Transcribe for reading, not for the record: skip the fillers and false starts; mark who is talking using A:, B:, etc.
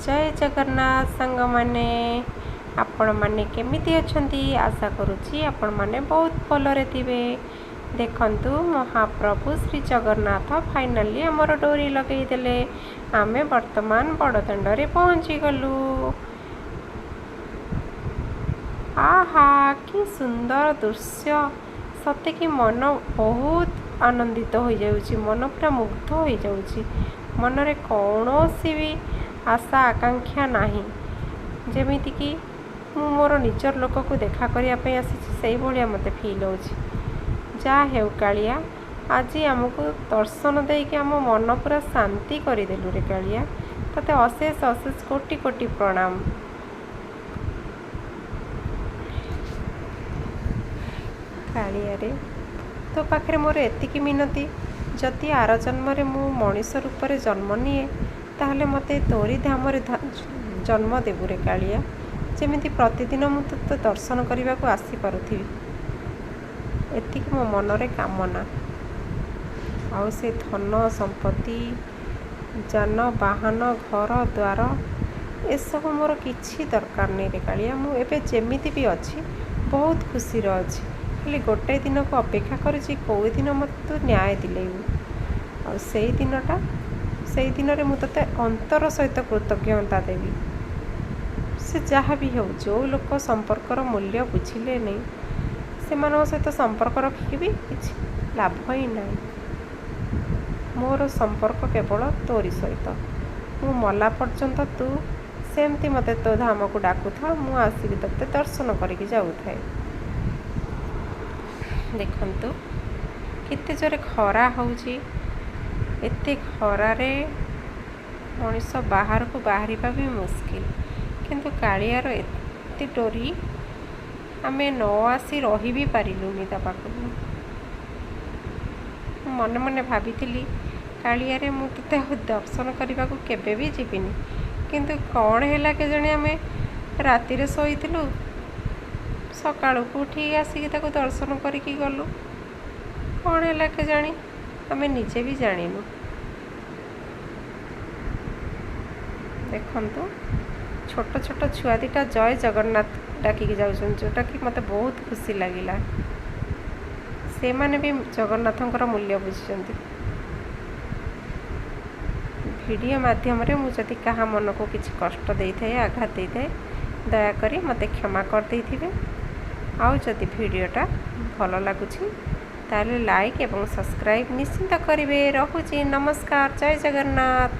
A: ଜୟ ଜଗନ୍ନାଥ ସାଙ୍ଗମାନେ, ଆପଣମାନେ କେମିତି ଅଛନ୍ତି? ଆଶା କରୁଛି ଆପଣମାନେ ବହୁତ ଭଲରେ ଥିବେ। ଦେଖନ୍ତୁ, ମହାପ୍ରଭୁ ଶ୍ରୀ ଜଗନ୍ନାଥ ଫାଇନାଲି ଆମର ଡୋରି ଲଗେଇଦେଲେ। ଆମେ ବର୍ତ୍ତମାନ ବଡ଼ଦାଣ୍ଡରେ ପହଞ୍ଚିଗଲୁ। ଆହା, କି ସୁନ୍ଦର ଦୃଶ୍ୟ! ସତେ କି ମନ ବହୁତ ଆନନ୍ଦିତ ହୋଇଯାଉଛି, ମନ ପୁରା ମୁଗ୍ଧ ହୋଇଯାଉଛି। ମନରେ କୌଣସି ବି ଆଶା ଆକାଂକ୍ଷା ନାହିଁ, ଯେମିତିକି ମୁଁ ମୋର ନିଜର ଲୋକକୁ ଦେଖା କରିବା ପାଇଁ ଆସିଛି, ସେଇଭଳିଆ ମୋତେ ଫିଲ୍ ହେଉଛି। ଯାହା ହେଉ କାଳିଆ, ଆଜି ଆମକୁ ଦର୍ଶନ ଦେଇକି ଆମ ମନ ପୁରା ଶାନ୍ତି କରିଦେଲୁ ରେ କାଳିଆ। ତୋତେ ଅଶେଷ ଅଶେଷ କୋଟି କୋଟି ପ୍ରଣାମ। କାଳିଆରେ, ତୋ ପାଖରେ ମୋର ଏତିକି ମିନତି, ଯଦି ଆର ଜନ୍ମରେ ମୁଁ ମଣିଷ ରୂପରେ ଜନ୍ମ ନିଏ, ତାହେଲେ ମୋତେ ତୋରି ଧାମରେ ଜନ୍ମ ଦେବୁରେ କାଳିଆ, ଯେମିତି ପ୍ରତିଦିନ ମୁଁ ତୋତେ ଦର୍ଶନ କରିବାକୁ ଆସିପାରୁଥିବି। ଏତିକି ମୋ ମନରେ କାମନା। ଆଉ ସେ ଧନ ସମ୍ପତ୍ତି, ଯାନବାହନ, ଘର ଦ୍ୱାର, ଏସବୁ ମୋର କିଛି ଦରକାର ନାହିଁ ରେ କାଳିଆ। ମୁଁ ଏବେ ଯେମିତି ବି ଅଛି, ବହୁତ ଖୁସିରେ ଅଛି। ଖାଲି ଗୋଟେ ଦିନକୁ ଅପେକ୍ଷା କରିଛି, କେଉଁ ଦିନ ମୋତେ ତୁ ନ୍ୟାୟ ଦିଲେଇବୁ, ଆଉ ସେଇ ଦିନଟା, ସେଇ ଦିନରେ ମୁଁ ତୋତେ ଅନ୍ତର ସହିତ କୃତଜ୍ଞତା ଦେବି। ସେ ଯାହା ବି ହେଉ, ଯେଉଁ ଲୋକ ସମ୍ପର୍କର ମୂଲ୍ୟ ବୁଝିଲେ ନାହିଁ, ସେମାନଙ୍କ ସହିତ ସମ୍ପର୍କ ରଖିକି ବି କିଛି ଲାଭ ହିଁ ନାହିଁ। ମୋର ସମ୍ପର୍କ କେବଳ ତୋରି ସହିତ। ମୁଁ ମଲା ପର୍ଯ୍ୟନ୍ତ ତୁ ସେମିତି ମୋତେ ତୋ ଧାମକୁ ଡାକୁଥା, ମୁଁ ଆସିକି ତୋତେ ଦର୍ଶନ କରିକି ଯାଉଥାଏ। ଦେଖନ୍ତୁ, କେତେ ଜୋରେ ଖରା ହେଉଛି। ଏତେ ଖରାରେ ମଣିଷ ବାହାରକୁ ବାହାରିବା ବି ମୁସ୍କିଲ, କିନ୍ତୁ କାଳିଆର ଏତେ ଡୋରି, ଆମେ ନ ଆସି ରହି ବି ପାରିଲୁନି ତା ପାଖକୁ। ମୁଁ ମନେ ମନେ ଭାବିଥିଲି, କାଳିଆରେ, ମୁଁ ତୋତେ ଆଉ ଦର୍ଶନ କରିବାକୁ କେବେ ବି ଯିବିନି। କିନ୍ତୁ କ'ଣ ହେଲା କେଜାଣି, ଆମେ ରାତିରେ ଶୋଇଥିଲୁ, ସକାଳକୁ ଉଠିକି ଆସିକି ତାକୁ ଦର୍ଶନ କରିକି ଗଲୁ। କ'ଣ ହେଲା କେଜାଣି, ଆମେ ନିଜେ ବି ଜାଣିନୁ। ଦେଖନ୍ତୁ, ଛୋଟ ଛୋଟ ଛୁଆ ଦୁଇଟା ଜୟ ଜଗନ୍ନାଥ ଡାକିକି ଯାଉଛନ୍ତି, ଯେଉଁଟାକି ମୋତେ ବହୁତ ଖୁସି ଲାଗିଲା। ସେମାନେ ବି ଜଗନ୍ନାଥଙ୍କର ମୂଲ୍ୟ ବୁଝିଛନ୍ତି। ଭିଡ଼ିଓ ମାଧ୍ୟମରେ ମୁଁ ଯଦି କାହା ମନକୁ କିଛି କଷ୍ଟ ଦେଇଥାଏ, ଆଘାତ ଦେଇଥାଏ, ଦୟାକରି ମୋତେ କ୍ଷମା କରିଦେଇଥିବେ। ଆଉ ଯଦି ଭିଡ଼ିଓଟା ଭଲ ଲାଗୁଛି, ତାହେଲେ ଲାଇକ୍ ଏବଂ ସବସ୍କ୍ରାଇବ୍ ନିଶ୍ଚିନ୍ତ କରିବେ। ରହୁଛି, ନମସ୍କାର, ଜୟ ଜଗନ୍ନାଥ।